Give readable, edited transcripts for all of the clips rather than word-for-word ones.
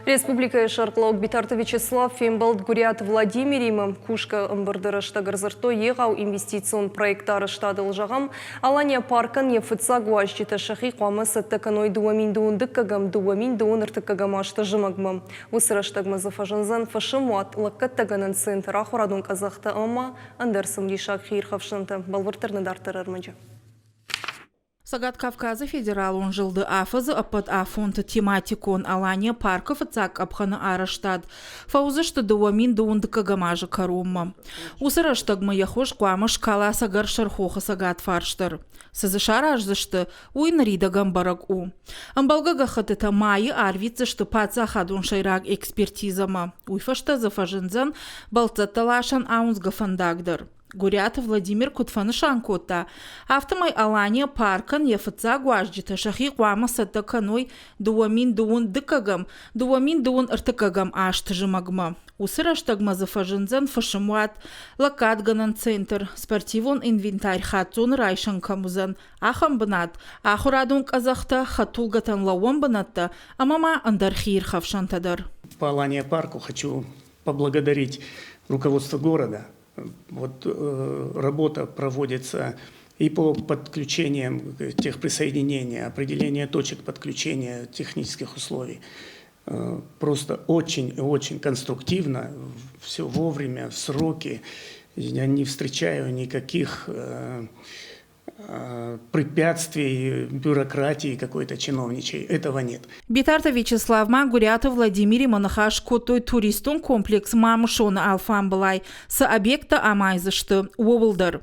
Республикӕйы сӕргълӕууӕг Битарты Вячеслав фембӕлд Гуыриаты Владимиримӕ. Кусгӕ ӕмбырды рӕстӕг ӕрдзырдтой егъау инвестицион проекты арӕзтадыл. Зӕгъӕм, Алания паркӕн йӕ фыццаг уазджытӕ сӕхи хъуамӕ цӕттӕ кӕной 2012-ӕм, 2023-ӕм азты зымӕгмӕ. Уыцы рӕстӕгмӕ дзы фӕзындзӕн фысымуат, лӕггӕдтӕгӕнӕн центр, ахуырадон къӕдзӕхтӕ ӕмӕ ӕндӕр цымыдисаг хиирхӕфсӕнтӕ. Бӕлвырддӕр нӕ дарддӕр ӕрмӕджы. Цӕгат Кавказы федералон зылды афӕдзы ӕппӕт афонты тематикон Алания паркы фыццаг къӕпхӕны арӕзтад фӕуыдзысты 2012 азы кӕронмӕ. Уыцы рӕстӕгмӕ йӕ хуыз хъуамӕ скала Цӕгӕрсӕр хохы цӕгат фарс дӕр. Цы дзы сараздзысты, уый ныридӕгӕн бӕрӕг у. Ӕмбӕлгӕ гӕххӕттытӕ майы арвитдзысты паддзахадон сӕйраг экспертизӕмӕ. Уый фӕстӕ дзы фӕзындзӕн бӕлццӕттӕ ласӕн ауындзгӕ фӕндаг дӕр. Гуыриаты Владимир куыд фӕнысан кодта, афтӕмӕй Алания паркӕн йӕ фыццаг уазджытӕ сӕхи хъуамӕ цӕттӕ кӕной 2012-ӕм, 2023-ӕм азты зымӕгмӕ. Уыцы рӕстӕгмӕ дзы фӕзындзӕн фысымуат, лӕггадгӕнӕн центр, спортивон инвентарь хаццоны райсӕн кӕм уыдзӕн, ахӕм бынат, ахуырадон къӕдзӕхтӕ, хӕдтулгӕтӕн лӕууӕн бынӕттӕ ӕмӕ ма ӕндӕр хиирхӕфсӕнтӕ дӕр. По Алания парку хочу поблагодарить руководство города. Вот работа проводится и по подключениям техприсоединения, определение точек подключения технических условий. Просто очень и очень конструктивно, все вовремя, в сроки. Я не встречаю никаких препятствий, бюрократии какой-то чиновничьей. Этого нет. Битарты Вячеслав ма Гуыриаты Владимиримӕ ныхас кодтой туристон комплекс Мамысоны алфамбылай цы объекттӕ амайдзысты, ууыл дӕр.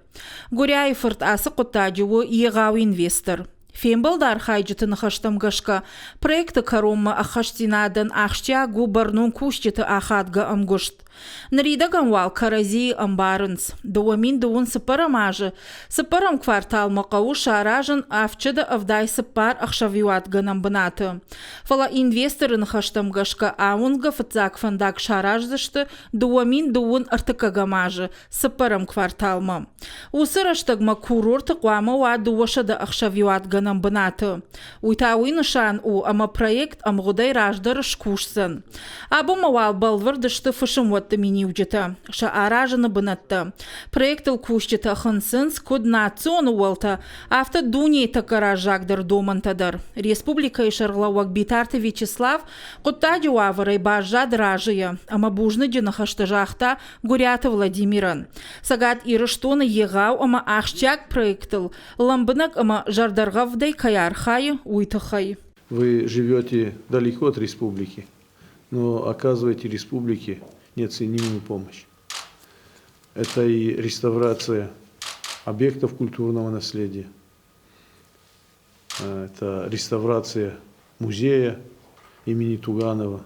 Гуыриайы фырт ацы хъуыддаджы у егъау инвестор. Фембӕлды архайджыты ныхӕстӕм гӕсгӕ, проекты кӕронмӕ ӕххӕстдзинадӕн ахсджиаг у бӕрнон кусджыты ахадгӕ ӕмгуыст. Ныридӕгӕн уал кӕрӕдзийы ӕмбарынц. 2024 азы цыппӕрӕм кварталмӕ хъӕуы саразын 774 ӕхсӕвиуатгӕнӕн бынаты. Фӕлӕ инвесторы ныхӕстӕм гӕсгӕ ауынгӕ фыццаг фӕндаг сараздзысты 2023 азы цыппӕрӕм кварталмӕ. Уыцы рӕстӕгмӕ курорты хъуамӕ уа 200 ӕхсӕвиуатгӕнӕн бынаты. Уый та уый нысан у, ӕмӕ проект ӕмгъуыдӕй раздӕр скусдзӕн. Абонмӕ уал бӕлвырд сты фысымуӕтты миниуджытӕ, сӕ аразыны бынӕттӕ. Проектыл кусджытӕ хынцынц куыд национ ууӕлтӕ, афтӕ дунейы тӕккӕ раззагдӕр домӕнтӕ дӕр. Республикӕйы сӕргълӕууӕг Битарты Вячеслав хъуыддаджы уавӕрӕй баззад разыйӕ ӕмӕ бузныджы ныхӕстӕ загъта Гуыриаты Владимирӕн. Цӕгат Ирыстоны егъау ӕмӕ ахсджиаг проектыл лӕмбынӕг ӕмӕ зӕрдӕргъӕвдӕй кӕй архайы, уый тыххӕй. Вы живете далеко от республики, но оказываете республике неоценимую помощь. Это и реставрация объектов культурного наследия, это реставрация музея имени Туганова,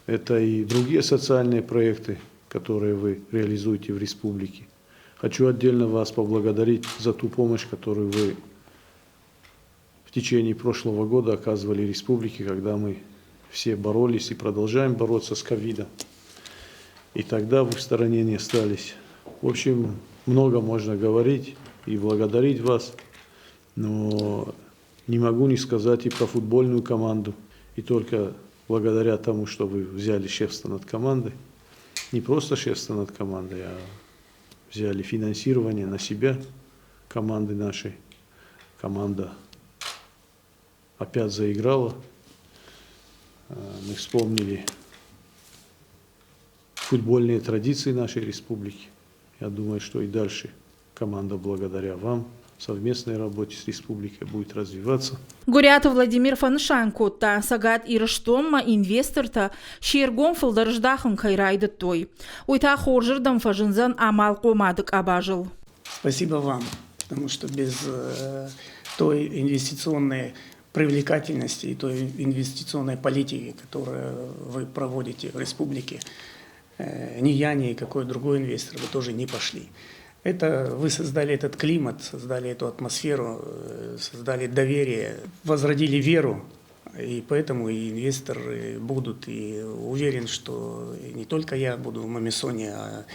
это и другие социальные проекты, которые вы реализуете в республике. Хочу отдельно вас поблагодарить за ту помощь, которую вы в течение прошлого года оказывали республике, когда мы все боролись и продолжаем бороться с ковидом. И тогда вы в стороне не остались. В общем, много можно говорить и благодарить вас, но не могу не сказать и про футбольную команду. И только благодаря тому, что вы взяли шефство над командой, не просто шефство над командой, а взяли финансирование на себя команды нашей. Команда опять заиграла. Мы вспомнили футбольные традиции нашей республики. Я думаю, что и дальше команда благодаря вам в совместной работе с республикой будет развиваться. Гуыриаты Владимир фӕнысан кодта, Цӕгат Ирыстонмӕ инвестортӕ се ргом фылдӕр здахын кӕй райдыдтой. Уый та хорзырдӕм фӕзындзӕн амалхъомады къабазыл. Спасибо вам, потому что без той инвестиционной привлекательности и той инвестиционной политики, которую вы проводите в республике, ни я, ни какой другой инвестор бы тоже не пошли. Это вы создали этот климат, создали эту атмосферу, создали доверие, возродили веру, и поэтому и инвесторы будут. И уверен, что не только я буду в Мамисоне, а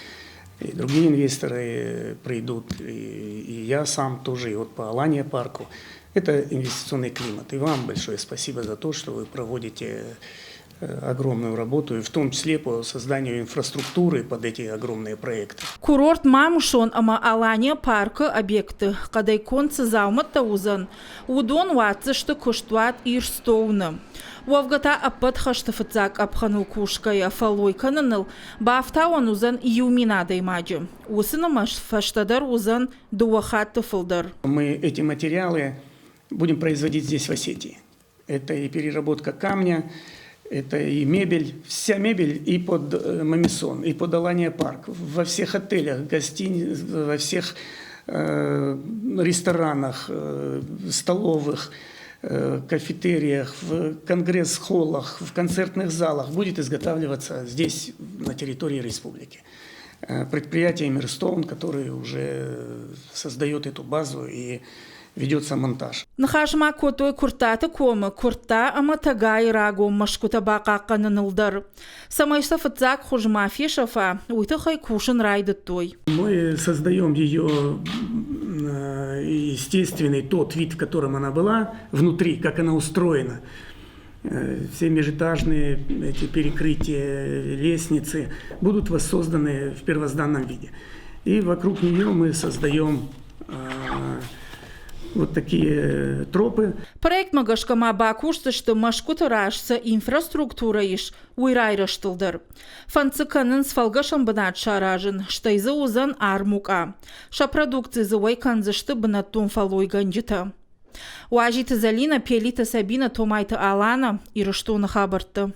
и другие инвесторы придут, и я сам тоже, и вот по Алания парку. Это инвестиционный климат. И вам большое спасибо за то, что вы проводите огромную работу, и в том числе по созданию инфраструктуры под эти огромные проекты. Курорт Мамысон ӕмӕ Алания паркы объекты хъӕдӕй конд цы дзаумӕттӕ уыдзӕн, уыдон уадздзысты куыстуат Ирстоуны. Уӕвгӕ та ӕппӕт хӕсты фыццаг къӕпхӕныл кусгӕйӕ фӕллой кӕныныл бафтауӕн уыдзӕн 1000 адӕймаджы. Уыцы нымӕц фӕстӕдӕр уыдзӕн дыууӕ хатты фылдӕр. Мы эти материалы будем производить здесь, в Осетии. Это и переработка камня, это и мебель, вся мебель и под Мамисон, и под Алания парк, во всех отелях, гостиницах, во всех ресторанах, столовых, кафетериях, в конгресс-холлах, в концертных залах будет изготавливаться здесь, на территории республики. Предприятие Мирстоун, которое уже создает эту базу и ведется монтаж. Ныхас ма кодтой Куырттаты комы Куыртта ӕмӕ Тӕгайы рагон мӕсгуытӕ бахъахъхъӕныныл дӕр. Цӕмӕй сӕ фыццаг хуыз ма фесӕфа, уый тыххӕй кусын райдыдтой. Мы создаем ее естественный тот вид, в котором она была, внутри, как она устроена. Все межэтажные эти перекрытия, лестницы будут воссозданы в первозданном виде. И вокруг нее мы создаем вот такие тропы. Проектмӕ гӕсгӕ ма бакусдзысты Мӕскуыты раз цы инфраструктурӕ ис, уый райрӕзтыл дӕр. Фӕнд дзы кӕнынц фӕлгӕсӕн бынат саразын, стӕй дзы уыдзӕн армукъа. Сӕ продукци дзы уӕй кӕндзысты бынӕттон фӕллойгӕнджытӕ. Уазиты Зӕлинӕ, Пелиты Сабинӕ, Томайты Алана, Ирыстоны хабӕртты.